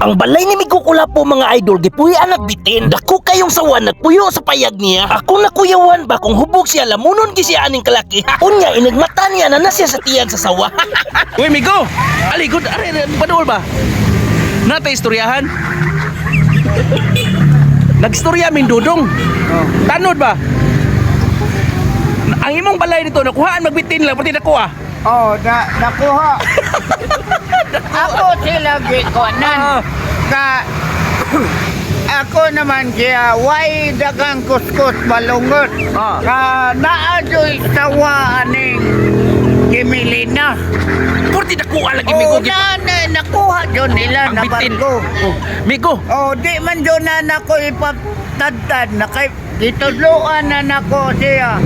Ang balay ni Migo Kulapo, mga idol, gipuy-an og bitin. Dako kayong sawa nagpuyo sa payag niya. Ako nakuyawan ba kung hubog siya, lamunon gi siya aning kalaki. Unya inigmata niya na na siya sa tiyan sa sawa. Uy, Migo! Aligod, are, paduol ba? Nata istoryahan? Nagstorya min dudong. Tanod ba? Ang imong balay dito, nakuhaan magbitin lang, pati nakuha. Oh, nakuha. Ako sila gikonan. Ka ako naman siya, why dagang kuskus balungot? Ka naadyo'y sawa aning kimilina. Purti nakuha lagi, Migo. Oh, na nakuha yun nila Ang na bitin. barko. Oh, Migo, Oh, di man yun na nako ipatadtad na kay gitudloan na nako siya.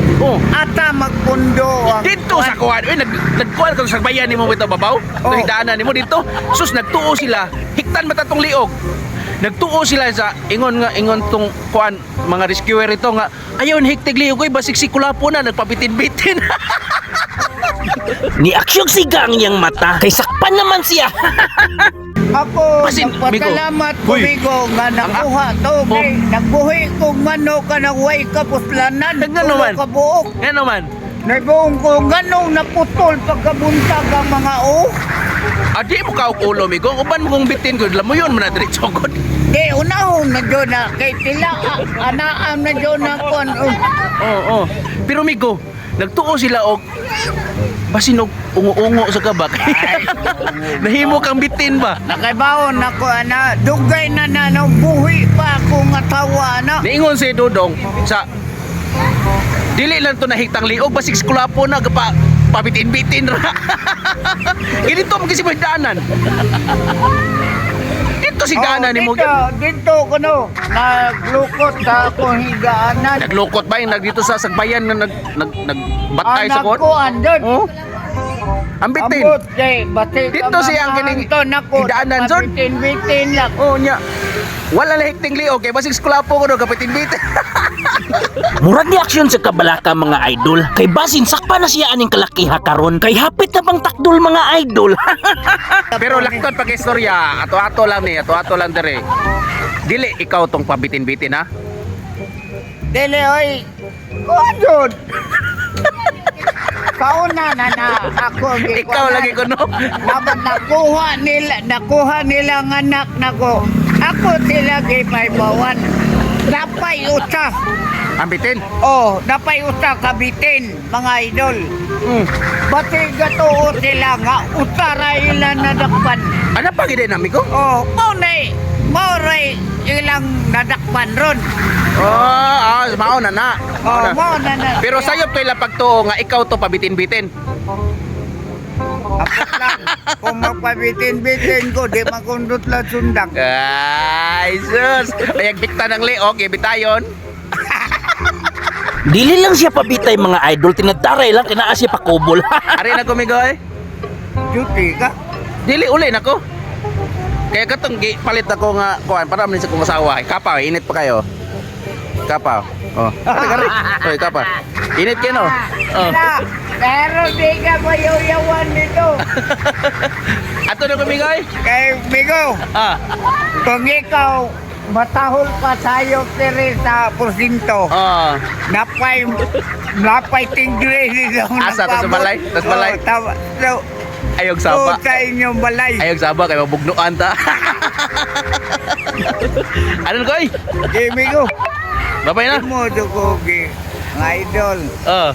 Ata magpundo ang Dito sa kuan, uy, nagkuan ka sa bayan nimo bitaw babaw. Oh. Nahidaanan nimo dito. Sus, nagtuo sila. Hiktan mata tong liog. Nagtuo sila sa ingon nga ingon tong kuan mga rescuer ito nga ayon hiktig liog oy, basig si kulapo na nagpabitin-bitin. Ni aksyog siga ang iyang mata kay sakpan naman siya. Ako, Basin, nagpasalamat Migo. ko, Uy. Migo, nga nakuha to. Oh. Kay, nagbuhi kong manok ka ng way kapuslanan. Nga naman. Tulo ka buok. Nga naman. Nagbuong ko, ganong naputol pagkabuntag ang mga o. Adi mo ka og ulo, Migo. Uban mo kong bitin ko, mo yun man na diretso gud. Di, unahon na dyan na. Kay tila, anaam na dyan na kon. Oo, oh. Pero Migo, nagtuo sila og basin og ungo-ungo sa kabak. Nahimo kang bitin ba? Nakaibaon ako, ana. Dugay na na, no, buhi pa ako nga tawa, ana. Niingon si Dudong sa dili lang to nahitang liog, basig kulapo na pa pabitin-bitin ra. Ganito mo kasi daanan. Dito si daanan nimo. Dito, dito ko no. Naglukot sa akong higaanan. Naglukot ba yung nagdito sa sagbayan na nag nag nagbatay sa kon? Nagkuan doon. Oh. Ang bitin. Ambot kay bati Dito siya ang kining hidaanan, Son. Bitin-bitin lang. Oh nya. Wala na hikting liog kay basig kulapo ko do kapitin-bitin. Murag ni aksyon sa kabalaka, mga idol. Kay basin sakpa na siya aning kalaki ha karon. Kay hapit na bang takdol, mga idol. Pero lakton pag istorya, ato-ato lang ni, ato-ato lang dire. Dili ikaw tong pabitin-bitin ha. Dili oy. Kuan jud. Kauna na na ako ang Ikaw gikuanan. lagi ko no. Dapat nakuha nila ang anak nako. Ako sila gipaybawan. Napay usa. Ang bitin. Oh, napay usa kabitin, mga idol. Bati gatuo sila nga usa ra ila nadakpan. Ano pa gid na Migo? Oh, mao ray ilang nadakpan ron. Oh, mao na na. Mao Oh, na. mao na na. Pero sayop to ilang pagtuo nga ikaw to pabitin-bitin. Abot lang. Kung magpabitin-bitin ko, di makundot lang sundang. Ay, sus. Ay, bikta ng liog, ibitayon. Dili lang siya pabitay, mga idol, tinadaray lang kinaa siya pakubol. Ari na ko, Migo, eh. Duty ka? Dili uli nako. Kaya katong palit ako nga kuan para man sa kong asawa. Kapaw, init pa kayo. Kapaw. Oh. Ari ari. Oy, kapaw. Init kayo no. Oh. Na, pero di ka mayayawan nito. Ato na ko, Migo, eh. Kay Migo, kung ikaw matahol pa tayo diri sa porsinto, napay tingre dito. Asa, tas sa balay? Tas balay? Oh, tama. So, Ayog saba. oh, sa inyong balay. Ayog saba kay mabugnuan ta. Ano ko ay? Kay Migo, Babay na. mo ko mga idol. Oh.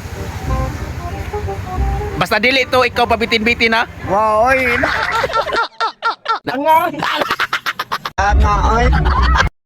Basta dili to ikaw pabitin-bitin ha. Wow, oy. Nga, oy.